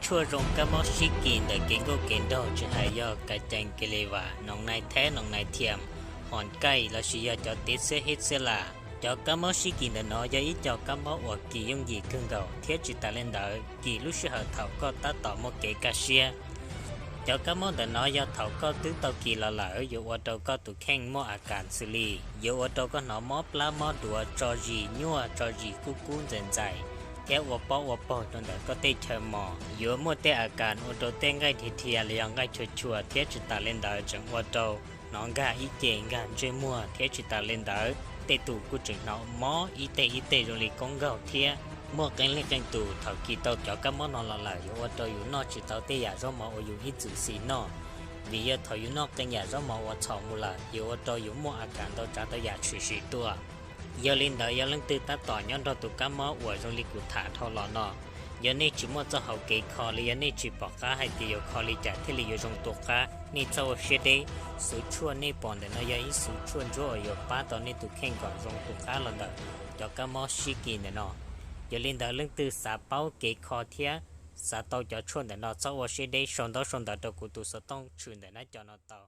Tshuaj zoo kab mob sib kis ntawm kev nkauj kev nraug tsis hais yog ka cees ke le vas, noos nai theb, noos nai thiam, hom kaij lossis yog cov tev xiab heb xiab las. Cov kab mob sib kis ntawm no yog ib co kab mob uas kis yooj yim kawg nkaus thiab tsis tas li ntawd kis lub sij hawm thaum koj tab tom muaj kev kaj siab. Cov kab mob ntawm no yog thaum koj twb tau kis los lawm yuav ua rau koj tus kheej muaj a kas xws li yuav ua rau koj hnov mob plab mob duav, tso zis nyuaj, tso zis kub kub ntxais ntxais, thiab ua pob ua paug rau ntawm koj tej chaw mos. Yuav muaj tej a kas ua rau tej nqaij dhia dhia los yog nqaij chua chua thiab tsis tas li ntawd tseem ua rau hnov nkag ib ce nkag ntsej muag thiab tsis tas li ntawd tej tus kuj tseem hnov mob ib teg ib teg zoo li koob nkaug thiab. Muaj qee leej qee tus thaum kis tau cov kab mob no los lawm yuav ua rau yus noj tsis tau tej yam zaub mov uas yus ib txwm xis noj, vim yog thaum yus noj qee yam zaub mov uas txhom mus lawm yuav ua rau yus muaj a kas ntau tsav ntau yam tshwm sim tuaj. Yog li ntawd yog leej twg tab tom nyob nrog tus kab mob uas zoo li kuv tham dhau los no, yog nej tsis muaj txoj hau kev kho li, yog nej tsis pom qab hais tias yuav kho li cas thiaj li yuav zoo tu qab, nej txhob ua siab deb. Xuv tshuaj nej pom ntawm no yog ib xuv tshuaj ntsuab uas yuav pab tau nej tus kheej kom zoo tu qab los ntawm cov kab mob sib kis ntawm no. Yog li ntawd leej twg xav paub kev kho thiab xav tau cov tshuaj ntawm no txhob ua siab deb, sau ntaub sau ntawv rau kuv tus xov tooj tshwm ntawm nab co no tau.